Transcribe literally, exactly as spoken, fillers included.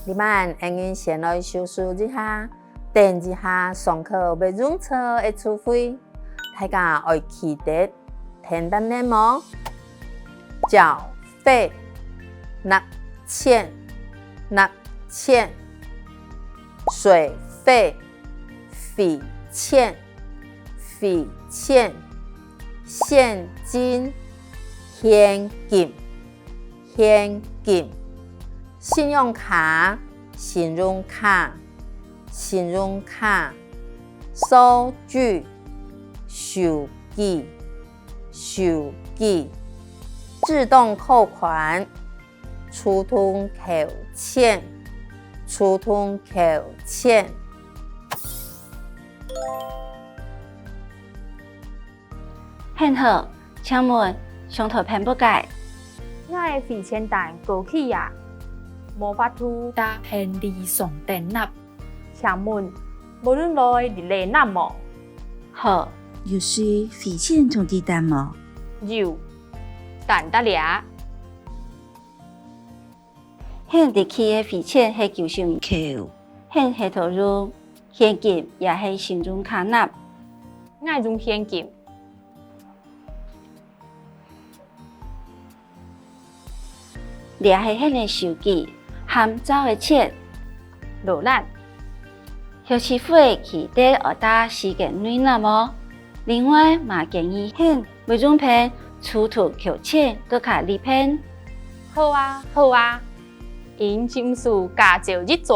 這滿，𠊎人先來熟識一下，等一下上課會用著个詞彙，大家愛記得聽得明無？繳費，納錢，納錢；水費， 費錢，費錢；現金，現金，現金；信用卡，信用卡，信用卡；收據，收據，收據；自動扣款， 自動扣錢，自動扣錢。你好，請問上台辦物个？𠊎个費錢單過期啊，無法度搭行李箱頂納。請問，無論來這位納無？好，有收費錢通知單無？有，單在這。 你入去个費錢係九十五箍，你係討用現金也係信用卡納？𠊎用現金。這係你个收據，含找个錢。勞力。 學習會記得愛在時間內納無？另外，嘛建議你會用便自動扣錢，更加利便。好啊，好啊，𠊎就毋使加走一逝。